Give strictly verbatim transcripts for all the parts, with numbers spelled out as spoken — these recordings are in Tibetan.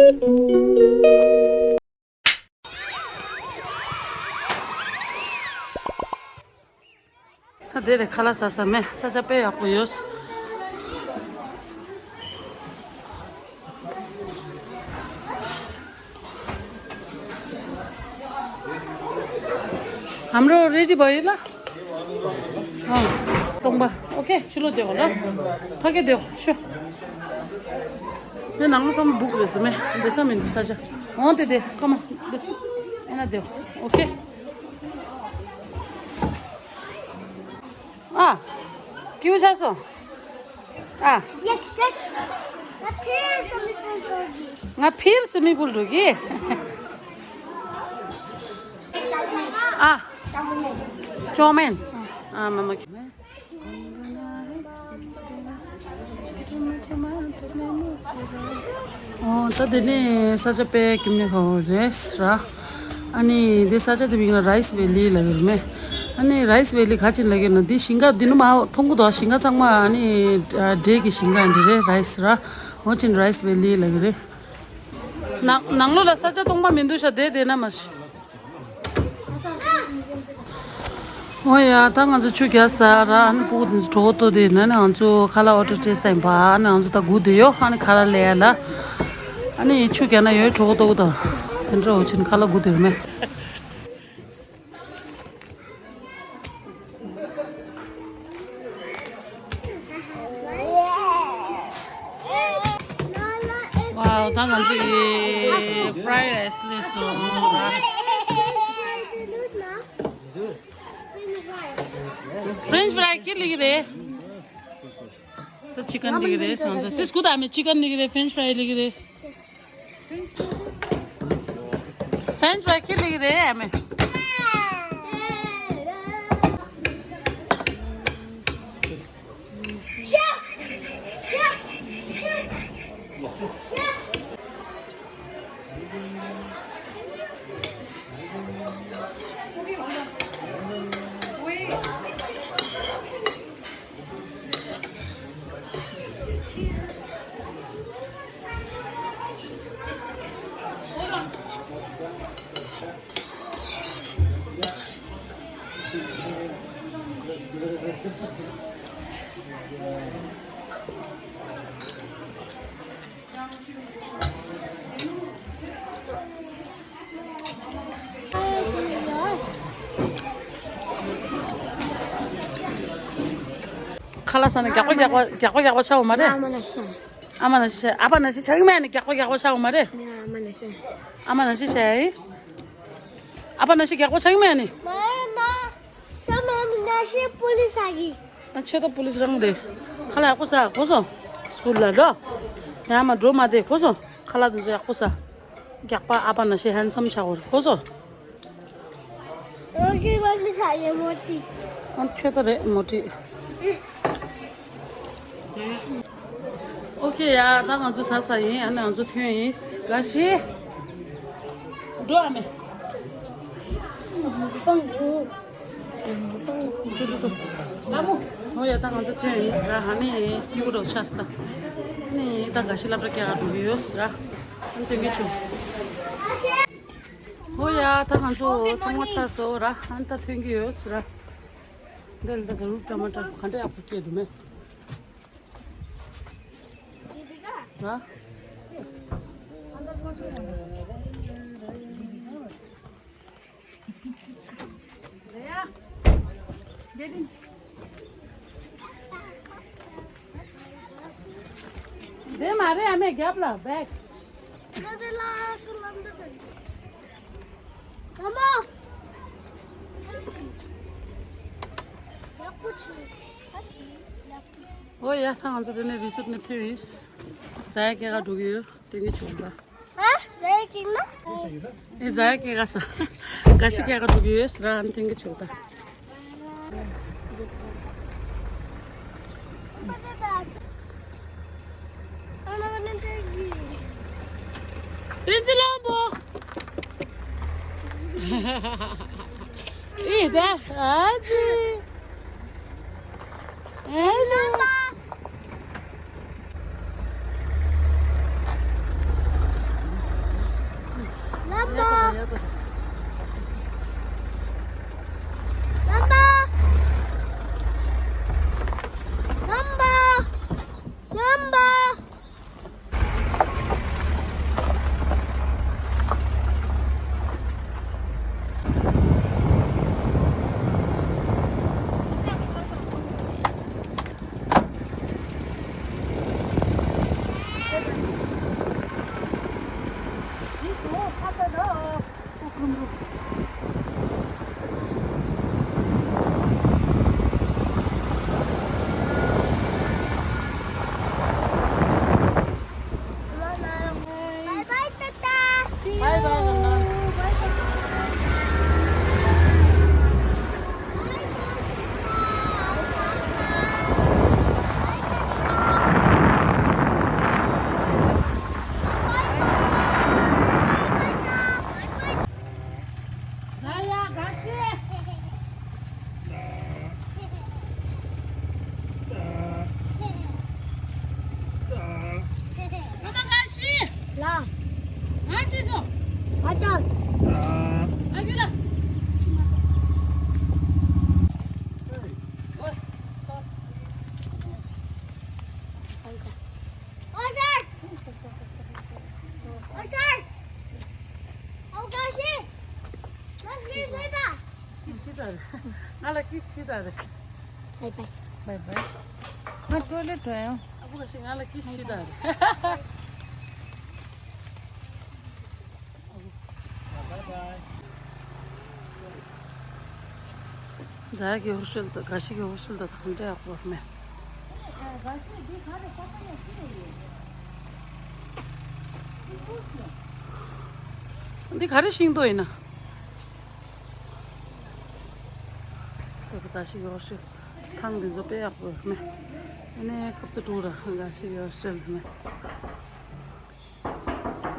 ད་དེ་རེད། ཁ་ལག་ཟ་ས་མེད། ས་ཆ་དཔེ་ཡག་པོ་ཡོད། ཨམ་རོ་རེ་ཌི་བ་ཡིན་ལ། ཨ། སྟོང་པ། ཨོ་ཁེ། ཕྱི་ལོགས་བསྡད་ལ། ཕ་གི་བསྡད་ཤོག་དེ་ནང་ལ་སོང་བུག་རེད་དུ་མེད། བསྡད་ས་མི་འདུག་ས་ཆ། འོང་དེ་དེ་ཁ་མ་བསྡད་སོང་། ཨེ་ན་བསྡད། ཨོ་ཁེ། ཨ། སྐྱིད་པོ་ཆགས་སོང་། ཨ། Yes, yes. ང་ཕར་སུ་མི་པུལ་འགྲོ་གི། ང་ཕར་སུ་མི་པུལ་འགྲོ་གི། ཨ། ཅོ་མེན། ཨ་མ་མ། ཨོ་ད་དེ་ནས་ས་ཆ་དཔེ་སྐྱིད་པོ་ཁ་པོ་རེད་ར། ཨ་ནི་འདི་ས་ཆ་དེ་མིང་ལ་རའིས་ཝེ་ལི་ལབ་ཀྱི་རེད་མེ། ཨ་ནི་རའིས་ཝེ་ལི་ག་ཅིག་ལབ་ཀྱི་ན་འདི་ཞིང་ཁ་འདི་ནུ་མ་མཐོང་གི་འདུག་ཞིང་ཁ་ཚང་མ་ཨ་ནི་འབྲས་ཀྱི་ཞིང་ཁ་འདི་རེད། རའིས་ར། ཨོ་ཅིན་རའིས་ཝེ་ལི་ལབ་ཀྱི་རེད། ནང་ནང་ལོགས་ལ་ས་ཆ་སྟོང་པ་མི་འདུག་ཤ་དེ་དེ་ན་མ་ཤི། ཨོ་ཡ། ད་ང་ཚོ་ཆུ་རྒྱག་ས་ར། ཨ་ནི་སྤུ་གུ་དེ་ཚོ་གྲོད་ཁོག་ལྟོགས་དེ་ན་ནི་ང་ཚོ་ཁ་ལག་ཨོ་ཌར་སྤྲད་ས་ཡིན་པ། ཨ་ནི་ང་ཚོ་ད་སྒུག་བསྡད་ཡོད། ཨ་ནི་ཁ་ལག་ལས་ཡ་ལ། ཨ་ནི་ཆུ་རྒྱག་ན་ཡོད་གྲོད་ཁོག་ལྟོགས་གི་ད། དེ་འདྲ་འོ་ཆེན་ཁ་ལག་སྒུག་བསྡད་རེད་མེ། ཝའོ། ད་ང་ཚོ་ཡི་ཕ་རའེ་རའེ་སི་སླེབས་སོང་། ཕ་རེན་ཆི་ཕ་རའེ་ཁྱེར་ལེ་གི་རེད། ད་ཅི་ཀན་ལེ་གི་རེད་སང་ས། དེ་སྐུ་ད་མེ་ཅི་ཀན་ལེ་གི་རེད། ཕ་རེན་ཆི་ཕ་རའེ་ལེ་གི་རེད། ཕ་རེན་ཆི་ཕ་རའེ་ཁྱེར་ལེ་གི་རེད་ཨ་མེ། ཁ་ལག་ཟ་ནས་རྒྱགས་པ་རྒྱགས་པ་རྒྱགས་པ་རྒྱགས་པ་ཆགས་འོང་མ་རེད། ཨ་མ་ན་ཤི། ཨ་མ་ན་ཤི་ཆགས། ཨ་ཕ་ན་ཤི་ཆགས་ཀྱི་མེད་ནི་རྒྱགས་པ་རྒྱགས་པ་ཆགས་འོང་མ་རེད། ཨ་མ་ན་ཤི། ཨ་མ་ན་ཤི་ཆགས་ཡ་ཡིན། ཨ་ཕ་ན་ཤི་རྒྱགས་པ་ཆགས་ཀྱི་མེད་ནི། མ་ཡིན་ན། ས་མ་ན་ཤི་པུ་ལི་ས་གི། ཨ་ཆོས་ད་པུ་ལི་སི་རང་རེད། ཁ་ལག་ཡག་པོ་ཟ་གོ་སོང་། སྐུལ་ལ་འགྲོ། ཡང་མ་འགྲོ་མ་བསྡད་གོ་སོང་། ཁ་ལག་དེ་ཚོ་ཡག་པོ་ཟ། རྒྱགས་པ་ཨ་ཕ་ན་ཤི་ཧན་སམ་ཆགས་གོ་སོང་། ཨོ་ཁེ་ཡ། ད་ང་ཚོ་ཟ་ས་ཡིན། ཨ་ནི་ང་ཚོ་ཐོན་ཡིན། ག་ཤི། འགྲོ་ཨ་མེ། འགྲོ་འགྲོ་འགྲོ། ཨོ་ཡ། ད་ང་ཚོ་ཐོན་ཡིན་ཟེར། ཨ་ནི་སྐྱིད་པོ་འདྲ་ཆགས་སོང་། ཨ་ནི་ད་ག་ཤི་སློབ་གྲྭ་སྐྱེལ་ག་འགྲོ་གི་ཡོད་ཟེར། ཨ་ནི་སྟོན་གི་བྱུང་། ཨོ་ཡ། ད་ང་ཚོ་ཚང་མ་ཚར་སོང་ར། ཨ་ནི་ད་ཐོན་གྱི་ཡོད་ཟེར། འདི་ལ་ད་རུབ་ཊ་མ་ཊ་ག་འདྲ་ཡག་པོ་སྐྱེས་འདུག་མེད་ར། འདི་མ་རེད་ཨ་མའི་རྒྱབ་ལ་བེག། ཨོ་ཡ། ད་ང་ཚོ་དེ་ནས་རི་སོཊ་ནས་ཐོན་ཡིན། ཛ་ཡ་སྐྱེལ་ག་འགྲོ་གི་ཡོད། སྟོན་གི་བྱུང་ད། ཨ། ཛ་ཡ་སྐྱེལ་ན། ཨེ་ཛ་ཡ་སྐྱེལ་ག་ས། ག་ཤི་སྐྱེལ་ག་འགྲོ་གི་ཡོད་ཟེར། ཨ་ནི་སྟོན་གི་བྱུང་ད། བསྟན་འཛིན་ལྷམ་པོ། ཨེ་ད་ཨ་ཙི། ཨེ་ལོ། Yes. ཨོ་སར། ཨོ་སར། ཨོ་ག་ཤི། ང་ཤི་ཟེར་ད། ཤི་ད་རེད། ང་ལ་ཀི་ཤི་ད་རེད། Bye bye. Bye bye. ང་ཊོའི་ལེཊ་ཐོན་ཡོང་། ཨ་བུ་ག་ཤི་ང་ལ་ཀི་ཤི་ད་རེད། Bye bye. ཛ་གི་ཧོ་སི་ཊེལ་དང་ག་ཤི་གི་ཧོ་སི་ཊེལ་དང་གང་འདྲ་ཡག་པོ་མེད། འདི་ག་རེ་ཤིང་ཏོག་ཡིན་ན། ད་ག་ཤི་གི་ཧོ་སི་ཊེལ་ཐང་འདི་ཚོ་དཔེ་ཡག་པོ་མེད། ཨ་ནི་ཁབ་ཏུ་ཀྲུ་ར་ག་ཤི་གི་ཧོ་སི་ཊེལ་མེད།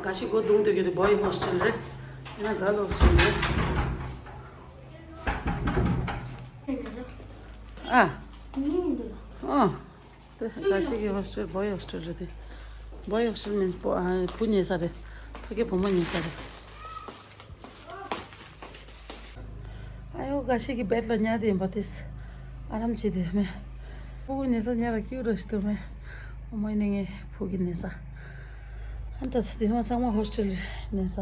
ག་ཤི་སྒོ་རྡུང་སྡོད་ཀྱི་རེད། བོའི་ཧོ་སི་ཊེལ་རེད། ཡང་གརལ་ཧོ་སི་ཊེལ་རེད། ཨ། ཨ། དེ་ག་ཤི་གི་ཧོ་སི་ཊེལ་བོའི་ཧོ་སི་ཊེལ་རེད་དེ། བོའི་ཧོ་སི་ཊེལ་མིན་སི་བོ་ཨ་བུ་ཉལ་ས་རེད། ཕ་གི་བུ་མོ་ཉལ་ས་རེད། ཨ་ཡོ་ག་ཤི་གི་བེད་ལ་ཉལ་དེ་ཡིན་པ་དེས། ཨ་རམ་བྱེད་དེ་མེད། ཕྲུ་གུ་ཉལ་ས་ཉལ་ར་ཀིའུ་ར་ཞིག་ཏུ་མེད། ཨོ་མོ་ཡིན་ནི་ངའི་ཕྲུ་གུ་ཉལ་ས། ཨ་ད་དེ་མ་ཚང་མ་ཧོ་སི་ཊེལ་ཉལ་ས།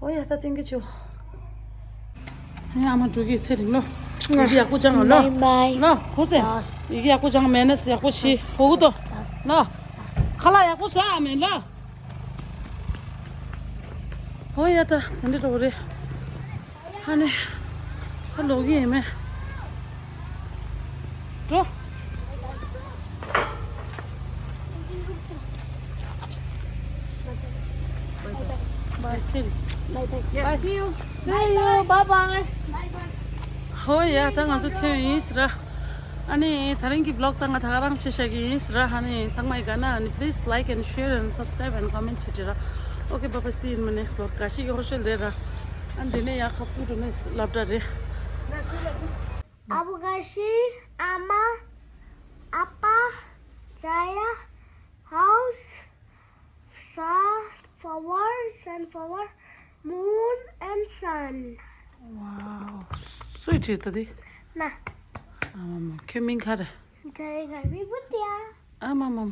ཨོ་ཡ་ད་ཐེང་ཀིའུ་ཆུ། ཨ་མ་འགྲོ་གི་ཚེ་རིང་ལོ། ཡི་གེ་ཡག་པོ་སྦྱང་ལོ། Bye bye. ལོ་ཧོ་སེ། ཡི་གེ་ཡག་པོ་སྦྱང་མེ་ནས་ཡག་པོ་ཤི་ཧོ་གུ་ཏོ། ལོ། ཁ་ལག་ཡག་པོ་ཟ་ཨ་མེ་ལོ། ཧོ་ཡ་ད་དེ་འདྲ་འགྲོ་གི་རེད། ཧ་ནི། ཧ་ལོག་གི་ཡིན་མེད། འགྲོ། Bye bye. Bye bye. See you. See you. Bye bye. Bye bye. ཧོ་ཡ་ད་ང་ཚོ་ཐོན་ཡིན་ཟེར། ཨ་ནི་དེ་རིང་གི་བི་ལོག་ད་ང་ད་ག་རང་བྱས་བཞག་གི་ཡིན་ཟེར། ཨ་ནི་ཚང་མ་ཡི་ག་ན་ཨ་ནི་please like and share and subscribe and comment བྱེད་ར། Okay, bye bye, see you in my next vlog. ག་ཤི་གི་ཧོ་སི་ཊེལ་རེད་ར། ཨ་འདི་ནས་ཡག་ཁ་པུ་རུ་ནས་སློབ་གྲྭ་རེད། ཨ་བུ་ག་ཤི། ཨ་མ། ཨ་ཕ། ཛ་ཡ། House. Sunflower, sunflower, moon and sun. Wow. སུས་བྲིས་ད་དེ། ན། ཨ་མ་མ། ཁྱོད་མིང་ག་རེ། ད་རེས་ང་མི་བུ་ཏི་ཡ། ཨ་མ་མ་མ།